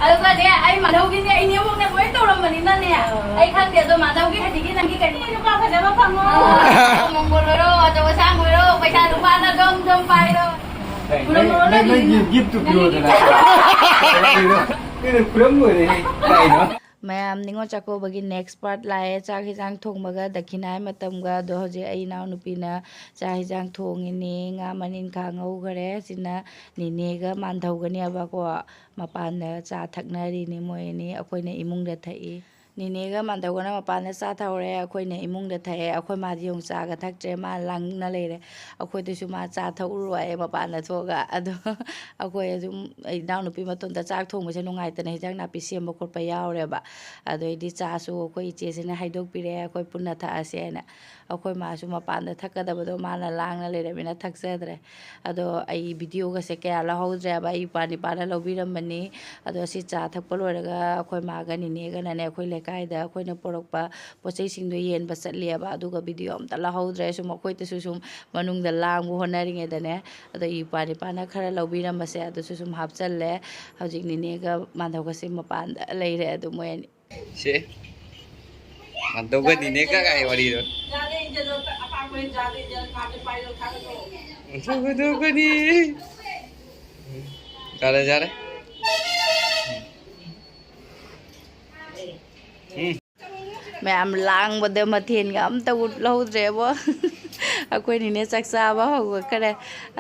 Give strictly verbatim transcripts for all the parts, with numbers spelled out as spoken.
ꯑꯗꯨꯒꯅꯦ, ꯑꯩ ꯃꯥꯙꯧꯒꯤꯅꯦ, ꯑꯩ ꯅꯦꯋꯥꯛꯅ ꯂꯣꯏ ꯇꯧꯔꯝꯕꯅꯤꯅꯅꯦ, ꯑꯩ ꯈꯪꯗꯦ꯫ ꯑꯗꯣ ꯃꯥꯙꯧꯒꯤ ꯍꯧꯖꯤꯛꯀꯤ ꯅꯪꯒꯤ ꯀꯔꯤ? ꯅꯨꯄꯥ ꯐꯖꯕ ꯐꯪꯉꯣ꯫ ꯃꯣꯡꯒꯣꯜ ꯑꯣꯏꯔꯣ, ꯑꯆꯧ ꯑꯁꯥꯡ ꯑꯣꯏꯔꯣ, ꯄꯩꯁꯥ ꯅꯨꯄꯥꯅ ꯗꯣꯝ ꯗꯣꯝ ꯄꯥꯏꯔꯣ꯫ ꯅꯪ, ꯅꯪ, ꯅꯪ ꯒꯤꯐ, ꯒꯤꯐꯇꯨ ꯄꯤꯔꯛꯑꯣꯗꯅ꯫ ꯀꯩꯅꯣ? ꯀꯩꯅꯣ ꯈꯨꯔꯝ ꯂꯣꯏꯔꯦ꯫ ꯀꯩꯅꯣ? ꯃꯌꯥꯝ, ꯅꯤꯉꯣꯜ ꯆꯥꯛꯀꯧꯕꯒꯤ next part ꯂꯥꯛꯑꯦ꯫ ꯆꯥꯛ ꯍꯤꯟꯖꯥꯡ ꯊꯣꯡꯕꯒ ꯗꯈꯤꯅꯥꯒꯤ ꯃꯇꯝꯒ꯫ ꯑꯗꯣ ꯍꯧꯖꯤꯛ ꯑꯩ ꯏꯅꯥꯎꯅꯨꯄꯤꯅ ꯆꯥꯛ ꯍꯤꯟꯖꯥꯡ ꯊꯣꯡꯉꯤꯅꯤ꯫ ꯉꯥ ꯃꯅꯤꯟꯈꯥ ꯉꯧꯈꯔꯦ꯫ ꯁꯤꯅ ꯅꯦꯅꯦꯒ ꯃꯥꯟꯙꯧꯒꯅꯦꯕꯀꯣ꯫ ꯃꯄꯥꯟꯗ ꯆꯥ ꯊꯛꯅꯔꯤꯅꯤ ꯃꯣꯏ ꯑꯅꯤ꯫ ꯑꯩꯈꯣꯏꯅ ꯏꯃꯨꯡꯗ ꯊꯛꯏ꯫ ꯅꯦꯅꯦꯒ ꯃꯥꯟꯙꯧꯒꯅ ꯃꯄꯥꯟꯗ ꯆꯥ ꯊꯛꯍꯧꯔꯦ, ꯑꯩꯈꯣꯏꯅ ꯏꯃꯨꯡꯗ ꯊꯛꯑꯦ꯫ ꯑꯩꯈꯣꯏ ꯃꯥꯗꯤ ꯌꯦꯡꯉꯨ, ꯆꯥꯒ ꯊꯛꯇ꯭ꯔꯦ, ꯃꯥ ꯂꯥꯡꯅ ꯂꯩꯔꯦ꯫ ꯑꯩꯈꯣꯏꯗꯁꯨ ꯃꯥ ꯆꯥ ꯊꯛꯎꯔꯣ ꯍꯥꯏꯌꯦ ꯃꯄꯥꯟꯗ ꯊꯣꯛꯑꯒ꯫ ꯑꯗꯣ ꯑꯩꯈꯣꯏ ꯑꯗꯨꯝ, ꯑꯩ ꯏꯅꯥꯎꯅꯨꯄꯤ ꯃꯇꯣꯟꯗ ꯆꯥꯛ ꯊꯣꯡꯕꯁꯦ ꯅꯨꯡꯉꯥꯏꯇꯅ ꯍꯤꯟꯖꯥꯡ ꯅꯥꯄꯤ ꯁꯦꯝꯕ ꯈꯣꯠꯄ ꯌꯥꯎꯔꯦꯕ꯫ ꯑꯗꯩꯗꯤ ꯆꯥꯁꯨ ꯑꯩꯈꯣꯏ ꯏꯆꯦꯁꯤꯅ ꯍꯩꯗꯣꯛꯄꯤꯔꯛꯑꯦ, ꯑꯩꯈꯣꯏ ꯄꯨꯟꯅ ꯊꯛꯑꯁꯦꯅ꯫ ꯑꯩꯈꯣꯏ ꯃꯥꯁꯨ ꯃꯄꯥꯟꯗ ꯊꯛꯀꯗꯕꯗꯣ ꯃꯥꯅ ꯂꯥꯡꯅ ꯂꯩꯔꯕꯅꯤꯅ ꯊꯛꯆꯗ꯭ꯔꯦ꯫ ꯑꯗꯣ ꯑꯩ ꯚꯤꯗꯤꯑꯣꯒꯁꯦ ꯀꯌꯥ ꯂꯧꯍꯧꯗ꯭ꯔꯦꯕ, ꯑꯩ ꯏꯄ꯭ꯋꯥ ꯅꯤꯄꯥꯅ ꯂꯧꯕꯤꯔꯝꯕꯅꯤ꯫ ꯑꯗꯣ ꯁꯤ ꯆꯥ ꯊꯛꯄ ꯂꯣꯏꯔꯒ ꯑꯩꯈꯣꯏ ꯃꯥꯒ ꯅꯤꯅꯦꯒꯅꯅꯦ, ꯑꯩꯈꯣꯏ ꯂꯩꯀꯥꯏꯗ ꯑꯩꯈꯣꯏꯅ ꯄꯨꯔꯛꯄ ꯄꯣꯠ ꯆꯩꯁꯤꯡꯗꯣ ꯌꯦꯟꯕ ꯆꯠꯂꯤꯑꯕ꯫ ꯑꯗꯨꯒ ꯚꯤꯗꯤꯑꯣ ꯑꯝꯇ ꯂꯧꯍꯧꯗ꯭ꯔꯦ꯫ ꯁꯨꯝ ꯑꯩꯈꯣꯏꯗꯁꯨ ꯁꯨꯝ ꯃꯅꯨꯡꯗ ꯂꯥꯡꯕ ꯍꯣꯠꯅꯔꯤꯉꯩꯗꯅꯦ, ꯑꯗꯣ ꯏꯄ꯭ꯋꯥ ꯅꯤꯄꯥꯅ ꯈꯔ ꯂꯧꯕꯤꯔꯝꯕꯁꯦ ꯑꯗꯨꯁꯨ ꯁꯨꯝ ꯍꯥꯞꯆꯜꯂꯦ꯫ ꯍꯧꯖꯤꯛ ꯅꯤꯅꯦꯒ ꯃꯥꯟꯙꯧꯒꯁꯦ ꯃꯄꯥꯟꯗ ꯂꯩꯔꯦ꯫ ꯑꯗꯨ ꯃꯣꯏ ꯑꯅꯤ ꯁꯦ꯫ ꯃꯥꯟꯙꯧꯒ ꯅꯤꯅꯦꯒ ꯀꯥꯏ ꯋꯥꯔꯤꯗꯣ꯫ ꯃꯥꯟꯙꯧꯒ ꯅꯤꯅꯦꯒꯅꯤ꯫ ꯌꯥꯔꯦ, ꯌꯥꯔꯦ꯫ ꯎꯝ꯫ ꯃꯌꯥꯝ ꯂꯥꯡꯕꯗ ꯃꯊꯦꯜꯒ ꯑꯝꯇ ꯎꯠꯍꯧꯗ꯭ꯔꯦꯕꯣ꯫ ꯑꯩꯈꯣꯏꯅꯤꯅꯦ ꯆꯥꯛ ꯆꯥꯕ ꯍꯧꯒꯠꯈꯔꯦ꯫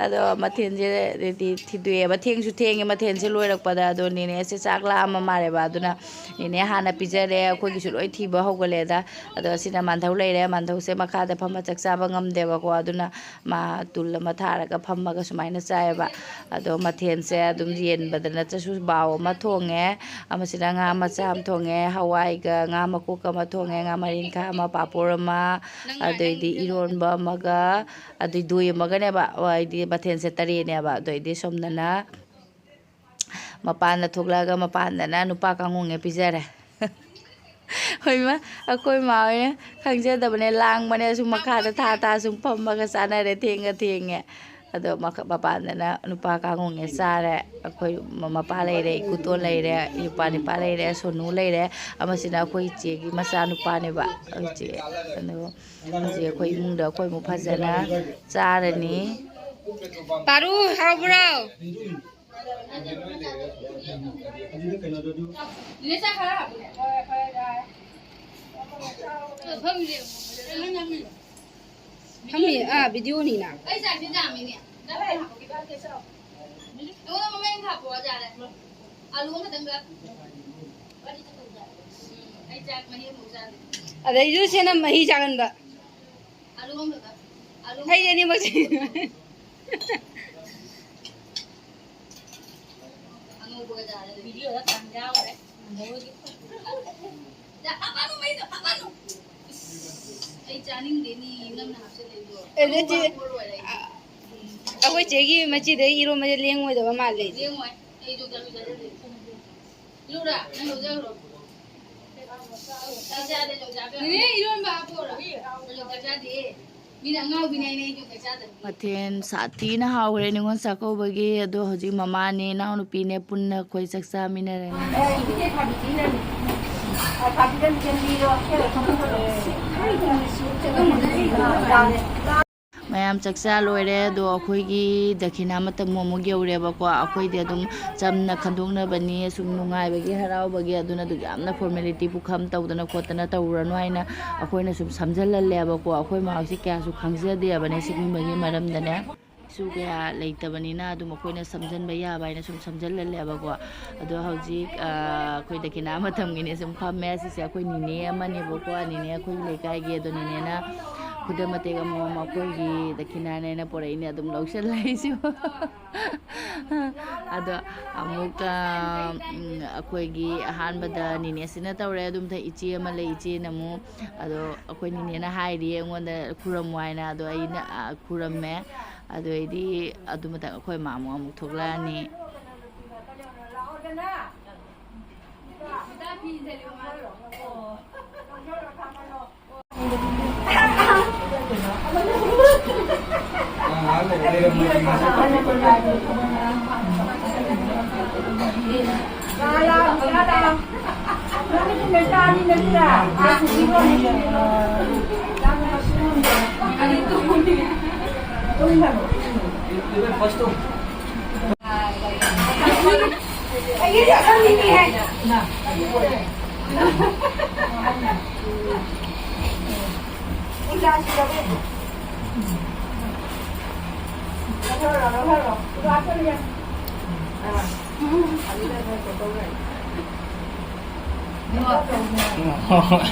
ꯑꯗꯣ ꯃꯊꯦꯜꯁꯦ ꯍꯥꯏꯗꯤ ꯊꯤꯗꯣꯛꯑꯦꯕ꯫ ꯊꯦꯡꯁꯨ ꯊꯦꯡꯉꯦ ꯃꯊꯦꯜꯁꯦ ꯂꯣꯏꯔꯛꯄꯗ꯫ ꯑꯗꯣ ꯅꯦꯅꯦꯁꯦ ꯆꯥꯛ ꯂꯥꯝꯃ ꯃꯥꯜꯂꯦꯕ꯫ ꯑꯗꯨꯅ ꯅꯦꯅꯦ ꯍꯥꯟꯅ ꯄꯤꯖꯔꯦ꯫ ꯑꯩꯈꯣꯏꯒꯤꯁꯨ ꯂꯣꯏ ꯊꯤꯕ ꯍꯧꯒꯠꯂꯦꯗ꯫ ꯑꯗꯣ ꯁꯤꯅ ꯃꯥꯟꯙꯧ ꯂꯩꯔꯦ꯫ ꯃꯥꯟꯙꯧꯁꯦ ꯃꯈꯥꯗ ꯐꯝꯃ ꯆꯥꯛ ꯆꯥꯕ ꯉꯝꯗꯦꯕꯀꯣ꯫ ꯑꯗꯨꯅ ꯃꯥ ꯇꯨꯜ ꯑꯃ ꯊꯥꯔꯒ ꯐꯝꯃꯒ ꯁꯨꯃꯥꯏꯅ ꯆꯥꯏꯌꯦꯕ꯫ ꯑꯗꯣ ꯃꯊꯦꯜꯁꯦ ꯑꯗꯨꯝ ꯌꯦꯟꯕꯗ ꯅꯠꯇ꯭ꯔꯁꯨ ꯕꯥꯎ ꯑꯃ ꯊꯣꯡꯉꯦ꯫ ꯑꯃꯁꯤꯅ ꯉꯥ ꯃꯆꯥ ꯑꯃ ꯊꯣꯡꯉꯦ, ꯍꯋꯥꯏꯒ ꯉꯥ ꯃꯀꯣꯛ ꯑꯃ ꯊꯣꯡꯉꯦ, ꯉꯥ ꯃꯔꯤꯟꯈꯥ ꯑꯃ, ꯄꯥꯄꯣꯔ ꯑꯃ, ꯑꯗꯩꯗꯤ ꯏꯔꯣꯟꯕ ꯑꯃꯒ, ꯑꯗꯩ ꯗꯣꯏ ꯑꯃꯒꯅꯦꯕ꯫ ꯍꯥꯏꯗꯤ ꯃꯊꯦꯜꯁꯦ ꯇꯔꯦꯠꯅꯦꯕ꯫ ꯑꯗꯩꯗꯤ ꯁꯣꯝꯗꯅ ꯃꯄꯥꯟꯗ ꯊꯣꯛꯂꯛꯑꯒ ꯃꯄꯥꯟꯗꯅ ꯅꯨꯄꯥ ꯀꯥꯡꯉꯣꯡꯉꯦ ꯄꯤꯖꯔꯦ꯫ ꯍꯣꯏꯃ, ꯑꯩꯈꯣꯏ ꯃꯥ ꯍꯣꯏꯅ ꯈꯪꯖꯗꯕꯅꯦ, ꯂꯥꯡꯕꯅꯦ꯫ ꯁꯨꯝ ꯃꯈꯥꯗ ꯊꯥ ꯊꯥ ꯁꯨꯝ ꯐꯝꯃꯒ ꯆꯥꯅꯔꯦ, ꯊꯦꯡꯉ ꯊꯦꯡꯉꯦ꯫ ꯑꯗꯣ ꯃꯈ-, ꯃꯄꯥꯟꯗꯅ ꯅꯨꯄꯥ ꯀꯥꯡꯉꯨꯉꯩ ꯆꯥꯔꯦ꯫ ꯑꯩꯈꯣꯏ ꯃ-, ꯃꯄꯥ ꯂꯩꯔꯦ, ꯏꯀꯨꯇꯣꯟ ꯂꯩꯔꯦ, ꯏꯄ꯭ꯋꯥ ꯅꯤꯄꯥ ꯂꯩꯔꯦ, ꯁꯣꯅꯨ ꯂꯩꯔꯦ, ꯑꯃꯁꯤꯅ ꯑꯩꯈꯣꯏ ꯏꯆꯦꯒꯤ ꯃꯆꯥꯅꯨꯄꯥꯅꯦꯕ꯫ ꯑꯩꯈꯣꯏ ꯏꯆꯦ, ꯑꯗꯣ ꯍꯧꯖꯤꯛ ꯑꯩꯈꯣꯏ ꯏꯃꯨꯡꯗ ꯑꯩꯈꯣꯏ ꯑꯃꯨꯛ ꯐꯖꯅ ꯆꯥꯔꯅꯤ꯫ ꯄꯥꯔꯨ, ꯍꯥꯎꯕ꯭ꯔꯣ? ꯐꯝꯃꯤ, ꯑꯥ, ꯚꯤꯗꯤꯑꯣꯅꯤꯅ꯫ ꯑꯩ ꯆꯥꯛꯁꯤ ꯌꯥꯝꯃꯤꯅꯦ꯫ ꯑꯩꯉꯣꯟꯗ ꯃꯃꯩ ꯑꯃ ꯈꯥꯛꯄꯣ, ꯌꯥꯔꯦ꯫ ꯑꯂꯨ ꯑꯃꯈꯛꯇꯪꯒ꯫ ꯑꯩ ꯆꯥꯛ ꯃꯍꯤ ꯑꯃꯐꯥꯎ ꯆꯥꯗꯦ꯫ ꯑꯗꯩ ꯖꯨꯁ ꯍꯦꯟꯅ ꯃꯍꯤ ꯆꯥꯒꯟꯕ꯫ ꯑꯂꯨ ꯑꯃꯈꯛꯇꯪ꯫ ꯑꯂꯨ ꯑꯩ ꯑꯅꯤꯃꯛ ꯆꯥꯏ꯫ ꯑꯉꯧꯕꯒ ꯆꯥꯔꯦ꯫ ꯚꯤꯗꯤꯑꯣꯗ ꯀꯥꯟ ꯌꯥꯎꯔꯦ꯫ ꯌꯥ, ꯍꯥꯞꯄꯅꯨ ꯃꯩꯗꯣ, ꯍꯥꯞꯄꯅꯨ꯫ ꯑꯩ ꯆꯥꯅꯤꯡꯗꯦꯅꯦ, ꯅꯪꯅ ꯍꯥꯞꯆꯜꯂꯛꯏꯗꯣ꯫ ꯑꯦ, ꯅꯠꯇꯦ꯫ ꯑꯉꯧꯕ ꯍꯥꯞꯄ ꯂꯣꯏꯔꯦ ꯑꯩ꯫ ꯑ-, ꯑꯩꯈꯣꯏ ꯆꯦꯒꯤ ꯃꯆꯤꯗꯩ ꯏꯔꯣꯝꯕꯁꯦ ꯂꯦꯡꯉꯣꯏꯗꯕ ꯃꯥꯜꯂꯦ꯫ ꯂꯦꯡꯉꯣꯏ꯫ ꯑꯩ ꯌꯣꯡꯆꯥꯛꯁꯨ ꯆꯥꯖꯗꯦ꯫ ꯂꯨꯔꯥ, ꯅꯪ ꯂꯧꯖꯈ꯭ꯔꯣ꯫ ꯑꯩ ꯆꯥꯗꯦ ꯌꯣꯡꯆꯥꯛ꯫ ꯅꯦꯅꯦ, ꯏꯔꯣꯟꯕ ꯍꯥꯞꯄꯣꯔꯥ? ꯑꯩ ꯌꯣꯡꯆꯥꯛ ꯆꯥꯗꯦ꯫ ꯃꯤꯅ ꯑꯉꯥꯎꯕꯤꯅꯦ ꯍꯥꯏꯅ ꯑꯩ ꯌꯣꯡꯆꯥꯛ ꯆꯥꯗꯕ꯫ ꯃꯊꯦꯜ ꯁꯥꯊꯤꯅ ꯍꯥꯎꯈ꯭ꯔꯦ ꯅꯤꯉꯣꯜ ꯆꯥꯛꯀꯧꯕꯒꯤ꯫ ꯑꯗꯣ ꯍꯧꯖꯤꯛ ꯃꯃꯥꯅꯦ, ꯏꯅꯥꯎꯅꯨꯄꯤꯅꯦ ꯄꯨꯟꯅ ꯑꯩꯈꯣꯏ ꯆꯥꯛ ꯆꯥꯃꯤꯟꯅꯔꯅꯤ꯫ ꯃꯌꯥꯝ ꯆꯥꯛꯆꯥ ꯂꯣꯏꯔꯦ꯫ ꯑꯗꯣ ꯑꯩꯈꯣꯏꯒꯤ ꯗꯈꯤꯅꯥ ꯃꯇꯝ ꯑꯃꯨꯛ ꯌꯧꯔꯦꯕꯀꯣ꯫ ꯑꯩꯈꯣꯏꯗꯤ ꯑꯗꯨꯝ ꯆꯝꯅ ꯈꯟꯗꯣꯛꯅꯕꯅꯤ, ꯁꯨꯝ ꯅꯨꯡꯉꯥꯏꯕꯒꯤ, ꯍꯔꯥꯎꯕꯒꯤ꯫ ꯑꯗꯨꯅ ꯑꯗꯨ ꯌꯥꯝꯅ ꯐꯣꯔꯃꯦꯂꯤꯇꯤ ꯄꯨꯈꯝ ꯇꯧꯗꯅ ꯈꯣꯠꯇꯅ ꯇꯧꯔꯨꯔꯅꯨ ꯍꯥꯏꯅ ꯑꯩꯈꯣꯏꯅ ꯁꯨꯝ ꯁꯝꯖꯜꯍꯜꯂꯦꯕꯀꯣ꯫ ꯑꯩꯈꯣꯏ ꯃꯥꯁꯤ ꯀꯌꯥꯁꯨ ꯈꯪꯖꯗꯦꯕꯅꯦ ꯁꯤꯒꯨꯝꯕꯒꯤ ꯃꯔꯝꯗꯅꯦ꯫ ꯁꯨ ꯀꯌꯥ ꯂꯩꯇꯕꯅꯤꯅ ꯑꯗꯨꯝ ꯑꯩꯈꯣꯏꯅ ꯁꯝꯖꯟꯕ ꯌꯥꯕ ꯍꯥꯏꯅ ꯁꯨꯝ ꯁꯝꯖꯜꯍꯜꯂꯦꯕꯀꯣ꯫ ꯑꯗꯣ ꯍꯧꯖꯤꯛ, ꯑ, ꯑꯩꯈꯣꯏ ꯗꯈꯤꯅꯥ ꯃꯇꯝꯒꯤꯅꯦ ꯁꯨꯝ ꯐꯝꯃꯦ꯫ ꯁꯤꯁꯦ ꯑꯩꯈꯣꯏ ꯅꯤꯅꯦ ꯑꯃꯅꯦꯕꯀꯣ, ꯅꯤꯅꯦ ꯑꯩꯈꯣꯏꯒꯤ ꯂꯩꯀꯥꯏꯒꯤ꯫ ꯑꯗꯣ ꯅꯤꯅꯦꯅ ꯈꯨꯗꯝ ꯃꯇꯦꯛ ꯑꯃꯃꯝ ꯑꯩꯈꯣꯏꯒꯤ ꯗꯈꯤꯅꯥꯅꯦꯅ ꯄꯨꯔꯛꯏꯅꯦ, ꯑꯗꯨꯝ ꯂꯧꯁꯜꯂꯛꯏꯁꯤꯕꯣ꯫ ꯑꯗꯣ ꯑꯃꯨꯛ, ꯑ, ꯎꯝ, ꯑꯩꯈꯣꯏꯒꯤ ꯑꯍꯥꯟꯕꯗ ꯅꯤꯅꯦꯁꯤꯅ ꯇꯧꯔꯦ, ꯑꯗꯨꯝ ꯃꯊꯪ ꯏꯆꯦ ꯑꯃ ꯂꯩ, ꯏꯆꯦꯅ ꯑꯃꯨꯛ, ꯑꯗꯣ ꯑꯩꯈꯣꯏ ꯅꯤꯅꯦꯅ ꯍꯥꯏꯔꯤ ꯑꯩꯉꯣꯟꯗ ꯈꯨꯔꯝꯃꯣ ꯍꯥꯏꯅ, ꯑꯗꯣ ꯑꯩꯅ, ꯑ, ꯈꯨꯔꯝꯃꯦ꯫ ꯑꯗꯨ ꯑꯩꯗꯤ ꯑꯗꯨ ꯃꯊꯪ ꯑꯩꯈꯣꯏ ꯃꯥ ꯑꯃꯨꯛ, ꯑꯃꯨꯛ ꯊꯣꯛꯂꯛꯑꯅꯤ꯫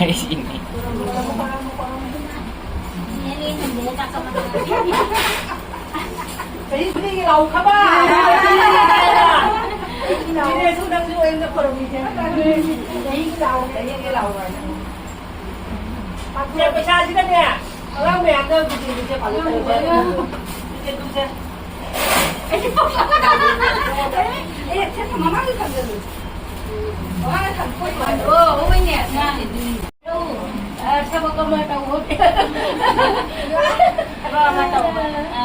ꯑꯩꯁꯤꯅꯤ꯫ ꯆꯍꯤ ꯈꯨꯗꯤꯡꯒꯤ ꯂꯥꯎꯈ꯭ꯔꯕ? ꯏꯅꯦꯁꯨ ꯅꯪꯁꯨ ꯑꯣꯏꯅ ꯈꯣꯏꯔꯝꯃꯤꯁꯦ꯫ ꯆꯍꯤ ꯂꯥꯎ, ꯆꯍꯤꯒꯤ ꯂꯥꯎ ꯍꯥꯏꯅ꯫ ꯁꯦ, ꯄꯩꯁꯥꯁꯤꯅꯅꯦ, ꯑꯉꯥꯡ ꯃꯌꯥꯝꯅ ꯕꯤꯖꯦꯄꯤꯁꯦ ꯄꯥꯜꯂꯛꯇꯣꯏꯅꯦ꯫ ꯕꯤꯖꯦꯄꯤꯁꯦ꯫ ꯑꯦ, ꯁꯦ, ꯃꯃꯥꯡꯗ ꯊꯝꯖꯜꯂꯨ꯫ ꯃꯃꯥꯡꯗ ꯊꯝ-, ꯄꯣꯠ ꯃꯃꯥꯡꯗ꯫ ꯑꯣ, ꯍꯣꯏꯅꯦ꯫ ꯑ, ꯊꯕꯛ ꯑꯃ ꯇꯧꯍꯧꯗꯦ꯫ ꯊꯕꯛ ꯑꯃ ꯇꯧꯍꯧꯗꯦ꯫ ꯑ꯫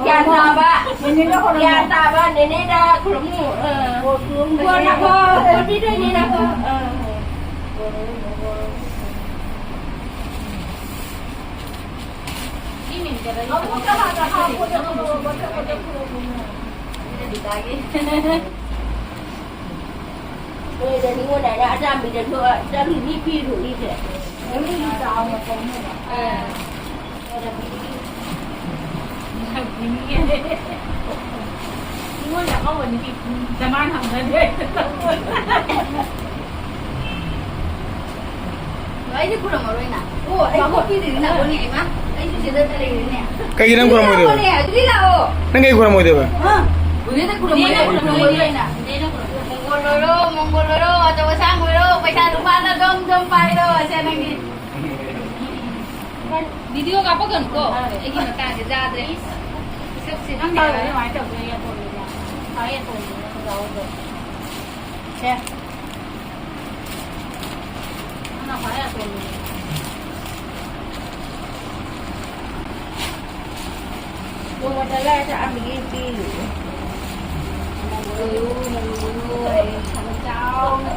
ꯒ꯭ꯌꯥꯟ ꯇꯥꯕ꯫ ꯅꯦꯅꯦꯗ ꯈꯨꯔꯨꯝꯃꯨ꯫ ꯒ꯭ꯌꯥꯟ ꯇꯥꯕ ꯅꯦꯅꯦꯗ ꯈꯨꯔꯨꯝꯃꯨ꯫ ꯑ꯫ ꯕꯣꯔ ꯅꯈꯣ, ꯕꯣꯔ ꯄꯤꯗꯣꯏꯅꯤ ꯅꯈꯣ꯫ ꯑ꯫ ꯑꯃꯨꯛꯇ ꯍꯥꯟꯅ ꯍꯥꯞꯄꯣ, ꯅꯈꯣ, ꯃꯊꯛ ꯃꯊꯛ ꯈꯨꯔꯨꯝꯃꯨ꯫ ꯅꯣꯏꯗ ꯅꯤꯉꯣꯜ ꯍꯥꯏꯅ ꯑꯆꯥꯟꯕꯤꯗꯁꯨ ꯑꯆꯥꯟꯕꯤ ꯄꯤꯔꯨꯔꯤꯁꯦ꯫ ꯅꯤꯉꯣꯜ ꯆꯥꯛꯀꯧꯕ ꯅꯨꯃꯤꯠ ꯗꯃꯥꯟ ꯍꯪꯅꯗꯦ꯫ ꯑꯩꯗꯤ ꯈꯨꯔꯝꯃꯔꯣꯏꯅ꯫ ꯑꯣ, ꯑꯩ ꯈꯨꯔꯝꯃꯔꯣꯏꯅ꯫ ꯈꯨꯔꯝꯃꯔꯣꯏꯅ꯫ ꯑꯩꯁꯨ ꯁꯤꯗ ꯂꯩꯔꯤꯅꯦ꯫ ꯀꯩꯒꯤ ꯅꯪ ꯈꯨꯔꯝꯃꯣꯏꯗꯣꯏꯕ? ꯂꯥꯛꯑꯣꯅꯦ, ꯑꯗꯨꯗꯤ ꯂꯥꯛꯑꯣ꯫ ꯅꯪ ꯀꯩꯒꯤ ꯈꯨꯔꯝꯃꯣꯏꯗꯣꯏꯕ? ꯑ? ꯕꯨꯙꯤꯗ ꯈꯨꯔꯝꯃꯣꯏꯅ꯫ ꯕꯨꯙꯤꯗ ꯈꯨꯔꯝꯃꯣꯏꯅ꯫ ꯕꯨꯙꯤꯗ ꯈꯨꯔꯝꯃꯣꯏꯅ꯫ ꯃꯣꯡꯒꯣꯜ ꯑꯣꯏꯔꯣ, ꯃꯣꯡꯒꯣꯜ ꯑꯣꯏꯔꯣ, ꯑꯆꯧ ꯑꯁꯥꯡ ꯑꯣꯏꯔꯣ, ꯄꯩꯁꯥ ꯅꯨꯄꯥꯅ ꯗꯣꯝ ꯗꯣꯝ ꯄꯥꯏꯔꯣ, ꯁꯦ ꯅꯪꯒꯤ꯫ ꯚꯤꯗꯤꯑꯣ ꯀꯥꯞꯄꯛꯀꯅꯨꯀꯣ, ꯑꯩꯒꯤ ꯃꯇꯥꯡꯁꯦ ꯌꯥꯗ꯭ꯔꯦ꯫ ꯁꯛꯁꯦ ꯈꯪꯗꯦ꯫ ꯀꯃꯥꯏꯅ ꯇꯧꯗꯣꯏꯅꯣ? ꯁꯦ꯫ ꯅꯪꯅ ꯈ꯭ꯋꯥꯏ ꯑꯇꯣꯟꯕꯅꯦ꯫ ꯅꯣꯡꯃꯇ ꯂꯥꯏꯔ ꯊꯛꯑꯝꯃꯤꯒꯤ ꯄꯤꯔꯤꯕ꯫ ꯃꯔꯨ, ꯃꯔꯨ, ꯃꯔꯨ, ꯃꯔꯨ, ꯆꯥꯎꯅ꯫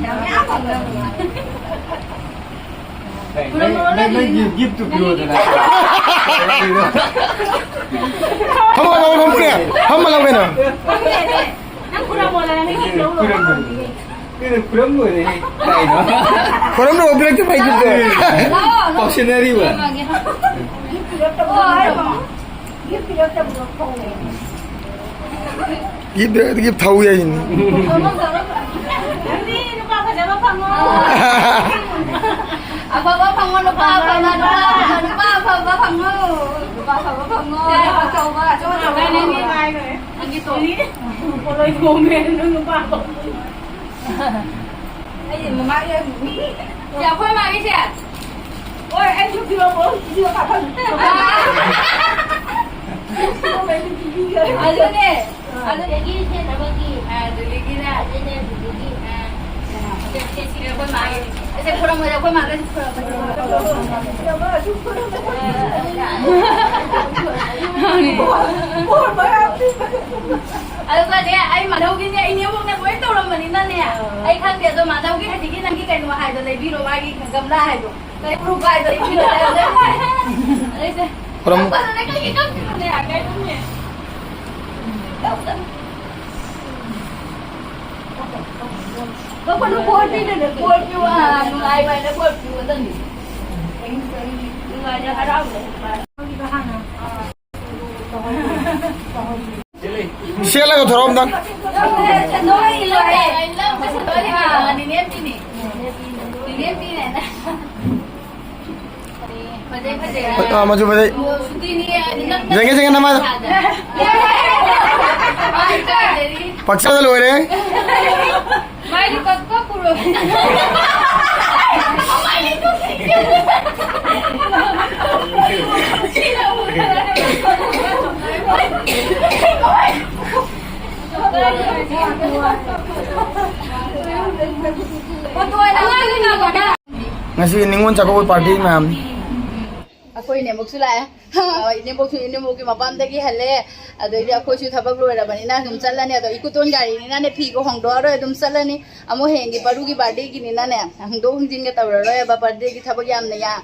ꯌꯥꯝ ꯌꯥꯝ ꯐꯪꯉꯦ꯫ ꯅꯪ, ꯅꯪ, ꯅꯪꯒꯤ ꯒꯤꯐꯇꯨ ꯄꯤꯔꯛꯑꯣꯗꯅ꯫ ꯐꯝꯃ ꯂꯧ, ꯐꯝꯃꯨꯅꯦ꯫ ꯐꯝꯃ ꯂꯧ ꯀꯩꯅꯣ꯫ ꯐꯝꯃꯦꯅꯦ꯫ ꯅꯪ ꯈꯨꯔꯝꯃꯣꯗꯅ, ꯅꯪꯒꯤ ꯒꯤꯐ ꯂꯧꯔꯣ꯫ ꯈꯨꯔꯝꯃꯣ꯫ ꯀꯩꯅꯣ, ꯈꯨꯔꯝ ꯂꯣꯏꯔꯦ꯫ ꯀꯩꯅꯣ? ꯈꯨꯔꯝ ꯂꯣꯏꯔꯦ, ꯄꯤꯔꯛꯇꯦ, ꯄꯤꯔꯛꯇꯦ꯫ ꯂꯥꯛꯑꯣ, ꯂꯥꯛꯑꯣ꯫ ꯀꯥꯎꯁꯟꯅꯔꯤꯕ? ꯌꯦꯡꯉꯒꯦ꯫ ꯒꯤꯐ ꯄꯤꯔꯛꯇꯕ ꯍꯣꯏ꯫ ꯒꯤꯐ ꯄꯤꯔꯛꯇꯕꯗꯣ ꯐꯧꯔꯦ꯫ ꯒꯤꯐ ꯄꯤꯔꯛꯇꯦ, ꯒꯤꯐ ꯊꯧ ꯌꯥꯏꯅꯤ꯫ ꯅꯪꯗꯤ ꯅꯨꯄꯥ ꯐꯖꯕ ꯐꯪꯉꯣ꯫ ꯑꯐꯕ ꯐꯪꯉꯣ, ꯅꯨꯄꯥ ꯑꯐꯕ, ꯅꯨꯄꯥ ꯑꯐꯕ, ꯅꯨꯄꯥ ꯑꯐꯕ ꯐꯪꯉꯣ꯫ ꯅꯨꯄꯥ ꯑꯐꯕ ꯐꯪꯉꯣ꯫ ꯑꯆꯧꯕ, ꯑꯆꯧꯕ ꯐꯪꯉꯣ꯫ ꯅꯪꯒꯤ ꯇꯣꯅꯤ꯫ ꯄꯣꯂꯣꯏ ꯈꯣꯝꯃꯦ, ꯅꯪ ꯅꯨꯄꯥ ꯑꯐꯕ꯫ ꯑꯩꯗꯤ ꯃꯃꯥꯒꯤ ꯁꯦ, ꯑꯩꯈꯣꯏ ꯃꯥꯒꯤꯁꯦ꯫ ꯍꯣꯏ, ꯑꯩꯁꯨ ꯐꯤꯔꯣꯜ ꯄꯣꯔꯣ, ꯐꯤꯔꯣꯜ ꯀꯥꯐꯝ꯫ ꯑꯗꯨꯅꯦ, ꯑꯗꯨꯗꯒꯤ ꯁꯦꯠꯅꯕꯒꯤ, ꯑꯗꯨꯗꯒꯤꯅ, ꯑꯗꯨꯅꯦ, ꯑꯗꯨꯗꯒꯤ, ꯑ, ꯁꯦ, ꯁꯦ, ꯁꯤꯅꯦ ꯑꯩꯈꯣꯏ ꯃꯥꯒꯤ꯫ ꯑꯁꯦ, ꯈꯨꯔꯝꯕꯗ ꯑꯩꯈꯣꯏ ꯃꯥꯒꯁꯨ ꯈꯨꯔꯝꯕꯗ꯫ ꯄꯣꯔꯣ, ꯄꯣꯔꯣ, ꯄꯣꯔꯣ꯫ ꯑꯗꯨꯒꯅꯦ, ꯑꯩ ꯃꯥꯙꯧꯒꯤꯅꯦ, ꯑꯩ ꯅꯦꯝꯃꯛꯅ ꯂꯣꯏ ꯇꯧꯔꯝꯕꯅꯤꯅꯅꯦ, ꯑꯥ꯫ ꯑꯩ ꯈꯪꯗꯦ, ꯑꯗꯣ ꯃꯥꯙꯧꯒꯤ ꯍꯧꯖꯤꯛꯀꯤ ꯅꯪꯒꯤ ꯀꯩꯅꯣ ꯍꯥꯏꯗꯣ ꯂꯩꯕꯤꯔꯣ, ꯃꯥꯒꯤ ꯒꯝꯂꯥ ꯍꯥꯏꯗꯣ꯫ ꯀꯩ ꯎꯔꯨꯛ ꯍꯥꯏꯗꯣ ꯂꯩꯕꯤꯔꯣ, ꯂꯩꯔꯝꯗꯣꯏꯅꯦ꯫ ꯑꯩꯁꯦ, ꯈꯨꯔꯝ-, ꯀꯞꯄꯗꯨꯅ ꯀꯩꯒꯤ ꯀꯞꯄꯤꯅꯣꯅꯦ? ꯀꯩꯅꯣꯅꯦ꯫ ꯀꯞꯀꯅꯨ꯫ ꯀꯞꯀꯅꯨ, ꯕꯣꯔ ꯄꯤꯗꯣꯏꯅꯦ, ꯕꯣꯔ ꯄꯤꯌꯨ, ꯑꯥ, ꯅꯨꯡꯉꯥꯏꯕ ꯍꯥꯏꯅ ꯕꯣꯔ ꯄꯤꯌꯨ, ꯑꯗꯨꯅꯤ꯫ ꯅꯨꯡꯉꯥꯏꯅ ꯍꯔꯥꯎꯅ꯫ ꯁꯦꯠꯂꯒ ꯊꯣꯔꯛꯑꯣ ꯑꯝꯇꯪ꯫ ꯐꯖꯩ, ꯐꯖꯩ꯫ ꯑꯥ, ꯃꯆꯨ ꯐꯖꯩ꯫ ꯌꯦꯡꯒꯦ, ꯌꯦꯡꯒꯦ, ꯅꯃꯥꯏꯗꯣ꯫ ꯄꯛꯆꯗ ꯂꯣꯏꯔꯦ꯫ ꯃꯥꯏꯗꯤ ꯀꯛꯄ ꯄꯨꯔꯣꯏ꯫ ꯉꯁꯤ ꯅꯤꯉꯣꯜ ꯆꯥꯛꯀꯧꯕ ꯄꯥꯔꯇꯤ ꯃꯌꯥꯝ꯫ ꯑꯩꯈꯣꯏ ꯏꯅꯦꯝꯕꯣꯛꯁꯨ ꯂꯥꯛꯑꯦ꯫ ꯏꯅꯦꯝꯕꯣꯛꯁꯨ ꯏꯅꯦꯝꯕꯣꯛꯀꯤ ꯃꯄꯥꯝꯗꯒꯤ ꯍꯜꯂꯦ꯫ ꯑꯗꯩꯗꯤ ꯑꯩꯈꯣꯏꯁꯨ ꯊꯕꯛ ꯂꯣꯏꯔꯕꯅꯤꯅ ꯑꯗꯨꯝ ꯆꯠꯂꯅꯤ꯫ ꯑꯗꯣ ꯏꯀꯨꯇꯣꯟ ꯒꯥꯔꯤꯅꯤꯅꯅꯦ, ꯐꯤꯒ ꯍꯣꯡꯗꯣꯛꯑꯔꯣꯏ, ꯑꯗꯨꯝ ꯆꯠꯂꯅꯤ꯫ ꯑꯃꯨꯛ ꯍꯌꯦꯡꯒꯤ ꯄꯔꯨꯒꯤ ꯕꯥꯔꯗꯦꯒꯤꯅꯤꯅꯅꯦ, ꯍꯣꯡꯗꯣꯛ ꯍꯣꯡꯖꯤꯟꯒ ꯇꯧꯔꯔꯣꯏꯕ꯫ ꯕꯥꯔꯗꯦꯒꯤ ꯊꯕꯛ ꯌꯥꯝꯅ ꯌꯥ-,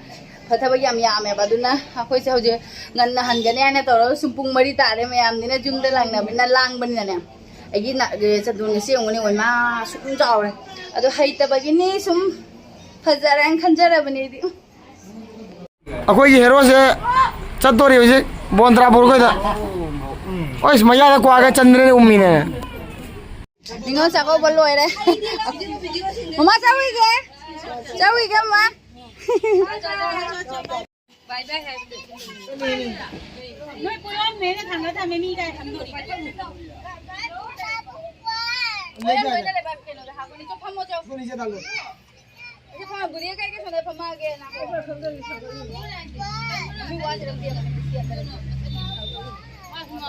ꯊꯕꯛ ꯌꯥꯝ ꯌꯥꯝꯃꯦꯕ꯫ ꯑꯗꯨꯅ ꯑꯩꯈꯣꯏꯁꯦ ꯍꯧꯖꯤꯛ ꯉꯟꯅ ꯍꯟꯒꯅꯤ ꯍꯥꯏꯅ ꯇꯧꯔꯒ ꯁꯨꯝ ꯄꯨꯡ ꯃꯔꯤ ꯇꯥꯔꯦ꯫ ꯃꯌꯥꯝꯅꯤꯅ ꯌꯨꯝꯗ ꯂꯥꯡꯅꯕꯅꯤꯅ, ꯂꯥꯡꯕꯅꯤꯅꯅꯦ꯫ ꯑꯩꯒꯤ ꯅ-, ꯆꯟꯗꯣꯟꯒꯁꯦ ꯌꯦꯡꯉꯨꯅꯦ, ꯑꯣꯏꯃꯥ, ꯁꯨꯝ ꯆꯥꯎꯔꯦ꯫ ꯑꯗꯣ ꯍꯩꯇꯕꯒꯤꯅꯤ, ꯁꯨꯝ ꯐꯖꯔꯦꯅ ꯈꯟꯖꯔꯕꯅꯦ ꯑꯩꯗꯤ꯫ ꯑꯩꯈꯣꯏꯒꯤ ꯍꯦꯔꯣꯁꯦ ꯆꯠꯇꯣꯔꯤ ꯍꯧꯖꯤꯛ ꯕꯣꯟꯗ꯭ꯔꯥ ꯄꯨꯔꯈꯣꯏꯗ꯫ ꯑꯩꯁ, ꯃꯌꯥꯗ ꯀ꯭ꯋꯥꯒ ꯆꯟꯗ꯭ꯔꯦꯅꯦ, ꯎꯝꯃꯤꯅꯦ꯫ ꯅꯤꯉꯣꯜ ꯆꯥꯛꯀꯧꯕ ꯂꯣꯏꯔꯦ꯫ ꯃꯃꯥ ꯆꯥꯎꯏꯒꯦ? ꯆꯥꯎꯏꯒꯦ, ꯃꯃꯥ? ꯅꯣꯏ ꯄꯨꯂꯞ ꯃꯦꯅ ꯊꯥꯡꯒꯠ ꯊꯝꯃꯦ, ꯃꯤ ꯀꯥꯏ ꯊꯝꯗꯣꯔꯤ? ꯂꯣꯏꯅ ꯂꯩꯕꯥꯛ ꯀꯩꯅꯣꯗ ꯍꯥꯞꯄꯅꯤ꯫ ꯆꯣ, ꯐꯝꯃꯣ, ꯆꯣ꯫ ꯐꯝꯃꯣ, ꯕꯨꯙꯤ ꯀꯩ ꯀꯩ ꯁꯣꯝꯗ ꯐꯝꯃꯛꯑꯒꯦ, ꯅꯪ꯫ ꯃꯤ ꯋꯥꯁꯤꯔꯛꯇꯦ꯫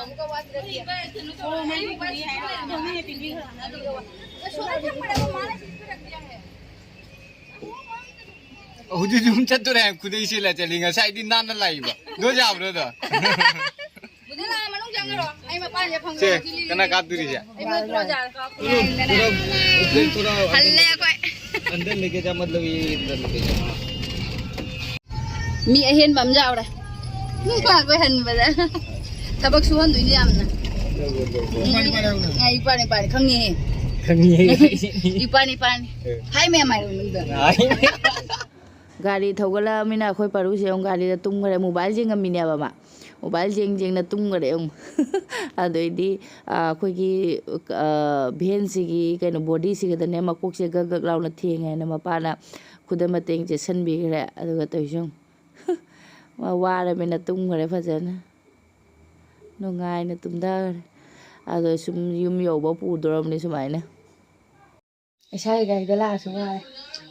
ꯑꯃꯨꯛꯀ ꯋꯥꯁꯤꯔꯛꯇꯦ꯫ ꯍꯧꯖꯤꯛ ꯌꯨꯝ ꯆꯠꯇꯣꯔꯦ ꯍꯥꯏ, ꯈꯨꯗꯩ ꯁꯦꯠꯂ ꯆꯠꯂꯤ꯫ ꯉꯁꯥꯏꯗꯤ ꯅꯥꯟꯅ ꯂꯥꯛꯏꯕ꯫ ꯂꯣꯏ ꯌꯥꯕ꯭ꯔꯣ ꯑꯗꯣ? ꯕꯨꯙꯤ ꯂꯥꯛꯑ ꯃꯅꯨꯡ ꯆꯪꯈ꯭ꯔꯣ꯫ ꯑꯩ ꯃꯄꯥꯟꯁꯦ ꯐꯪꯉꯦ꯫ ꯁꯦ, ꯀꯅꯥ ꯀꯥꯞꯇꯣꯔꯤꯁꯦ? ꯑꯩ ꯃꯣꯏ ꯄꯨꯔꯥ ꯖꯥꯔ ꯀꯥꯞꯄ ꯌꯥꯏꯗꯅ꯫ ꯍꯜꯂꯦ ꯑꯩꯈꯣꯏ꯫ अंदर लेके जा, मतलब ये इधर लेके जा। ꯃꯤ ꯑꯍꯦꯟꯕ ꯑꯃ ꯌꯥꯎꯔꯦ꯫ ꯑꯩꯈꯣꯏ ꯍꯟꯕꯗ ꯊꯕꯛ ꯁꯨꯍꯟꯗꯣꯏꯅꯦ ꯌꯥꯝꯅ꯫ ꯏꯄꯥꯅꯤ, ꯏꯄꯥꯅꯤ ꯈꯪꯉꯦꯍꯦ꯫ ꯈꯪꯉꯦꯍꯦ꯫ ꯏꯄꯥꯅꯤ, ꯏꯄꯥꯅꯤ꯫ ꯍꯥꯏ ꯃꯌꯥꯝ ꯍꯥꯏꯔꯣ ꯅꯪꯗꯣ꯫ ꯒꯥꯔꯤ ꯊꯧꯒꯠꯂꯛꯑꯃꯤꯅ ꯑꯩꯈꯣꯏ ꯄꯥꯔꯨꯁꯦ ꯑꯃꯨꯛ ꯒꯥꯔꯤꯗ ꯇꯨꯝꯈ꯭ꯔꯦ꯫ ꯃꯣꯕꯥꯏꯜ ꯌꯦꯡꯉꯝꯃꯤꯅꯦꯕ ꯃꯥ꯫ ꯃꯣꯕꯥꯏꯜ ꯌꯦꯡ ꯌꯦꯡꯅ ꯇꯨꯝꯈꯔꯦ ꯑꯃꯨꯛ꯫ ꯑꯗꯩꯗꯤ, ꯑ, ꯑꯩꯈꯣꯏꯒꯤ, ꯑ, ꯚꯦꯟꯁꯤꯒꯤ ꯀꯩꯅꯣ ꯕꯣꯗꯤꯁꯤꯒꯗꯅꯦ ꯃꯀꯣꯛꯁꯦ ꯒꯛ ꯒꯛ ꯂꯥꯎꯅ ꯊꯦꯡꯉꯦ ꯍꯥꯏꯅ ꯃꯄꯥꯅ ꯈꯨꯗꯝ ꯃꯇꯦꯡ ꯆꯦꯠꯁꯟꯕꯤꯈ꯭ꯔꯦ꯫ ꯑꯗꯨꯒ ꯇꯧꯔꯤꯁꯦ ꯌꯦꯡꯉꯨ꯫ ꯃꯥ ꯋꯥꯔꯃꯤꯅ ꯇꯨꯝꯈꯔꯦ ꯐꯖꯅ꯫ ꯅꯨꯡꯉꯥꯏꯅ ꯇꯨꯝꯊꯈꯔꯦ꯫ ꯑꯗꯣ ꯁꯨꯝ ꯌꯨꯝ ꯌꯧꯕ ꯄꯨꯗꯣꯔꯕꯅꯤ ꯁꯨꯃꯥꯏꯅ꯫ ꯏꯁꯥꯒꯤ ꯒꯥꯔꯤꯗ ꯂꯥꯛꯑꯁꯨ ꯋꯥꯔꯦ꯫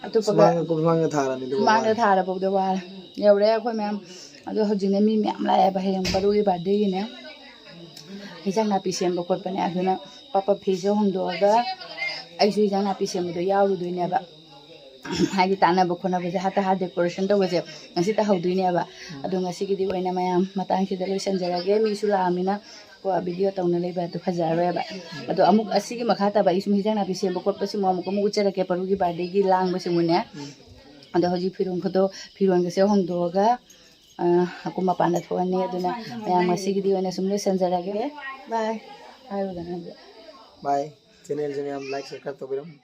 ꯑꯇꯣꯞꯄꯒ ꯁꯨꯃꯥꯡꯗ, ꯁꯨꯃꯥꯡꯗ ꯊꯥꯔꯕꯅꯤ, ꯑꯗꯨꯒ ꯁꯨꯃꯥꯡꯗ ꯋꯥꯔꯦ꯫ ꯊꯥꯔꯐꯥꯎꯗ ꯋꯥꯔꯦ꯫ ꯌꯧꯔꯦ ꯑꯩꯈꯣꯏ ꯃꯌꯥꯝ꯫ ꯑꯗꯣ ꯍꯧꯖꯤꯛꯅꯦ ꯃꯤ ꯃꯌꯥꯝ ꯂꯥꯛꯑꯦꯕ ꯍꯌꯦꯡ ꯄꯔꯨꯒꯤ ꯕꯥꯔꯗꯦꯒꯤꯅꯦ꯫ ꯍꯤꯟꯖꯥꯡ ꯅꯥꯄꯤ ꯁꯦꯝꯕ ꯈꯣꯠꯄꯅꯦ꯫ ꯑꯗꯨꯅ ꯄꯞ ꯄꯞ ꯐꯤꯁꯦ ꯍꯣꯡꯗꯣꯛꯑꯒ ꯑꯩꯁꯨ ꯍꯤꯟꯖꯥꯡ ꯅꯥꯄꯤ ꯁꯦꯝꯕꯗꯣ ꯌꯥꯎꯔꯨꯗꯣꯏꯅꯦꯕ꯫ ꯍꯥꯏꯗꯤ ꯇꯥꯟꯅꯕ ꯈꯣꯠꯅꯕꯁꯦ, ꯍꯥꯠꯇ ꯍꯥꯠ ꯗꯦꯀꯣꯔꯦꯁꯟ ꯇꯧꯕꯁꯦ ꯉꯁꯤ ꯇꯧꯍꯧꯗꯣꯏꯅꯦꯕ꯫ ꯑꯗꯣ ꯉꯁꯤꯒꯤꯗꯤ ꯑꯣꯏꯅ ꯃꯌꯥꯝ ꯃꯇꯥꯡꯁꯤꯗ ꯂꯣꯏꯁꯟꯖꯔꯒꯦ꯫ ꯃꯤꯁꯨ ꯂꯥꯛꯑꯃꯤꯅ ꯀꯣ, ꯚꯤꯗꯤꯑꯣ ꯇꯧꯅ ꯂꯩꯕ ꯑꯗꯨ ꯐꯖꯔꯔꯣꯏꯕ꯫ ꯑꯗꯣ ꯑꯃꯨꯛ ꯑꯁꯤꯒꯤ ꯃꯈꯥ ꯇꯥꯕ ꯑꯩ ꯁꯨꯝ ꯍꯤꯟꯖꯥꯡ ꯅꯥꯄꯤ ꯁꯦꯝꯕ ꯈꯣꯠꯄꯁꯤꯃꯨꯛ ꯑꯃꯨꯛ ꯑꯃꯨꯛ ꯎꯠꯆꯔꯛꯀꯦ, ꯄꯔꯨꯒꯤ ꯕꯥꯔꯗꯦꯒꯤ ꯂꯥꯡꯕꯁꯤꯃꯨꯛꯅꯦ꯫ ꯑꯗꯣ ꯍꯧꯖꯤꯛ ꯐꯤꯔꯣꯟ ꯈꯨꯗꯣ-, ꯐꯤꯔꯣꯟꯒꯁꯦ ꯍꯣꯡꯗꯣꯛꯑꯒ, ꯑ, ꯑꯀꯨꯝ ꯃꯄꯥꯟꯗ ꯊꯣꯛꯑꯅꯤ꯫ ꯑꯗꯨꯅ ꯃꯌꯥꯝ ꯉꯁꯤꯒꯤꯗꯤ ꯑꯣꯏꯅ ꯁꯨꯝ ꯂꯣꯏꯁꯟꯖꯔꯒꯦ꯫ ꯕꯥꯏ ꯍꯥꯏꯔꯨꯗꯅ꯫ ꯕꯥꯏ꯫ ꯆꯦꯅꯦꯜꯁꯦ ꯃꯌꯥꯝ ꯂꯥꯏꯛ ꯁꯕꯁꯀ꯭ꯔꯥꯏꯕ ꯇꯧꯕꯤꯔꯝꯃꯨ꯫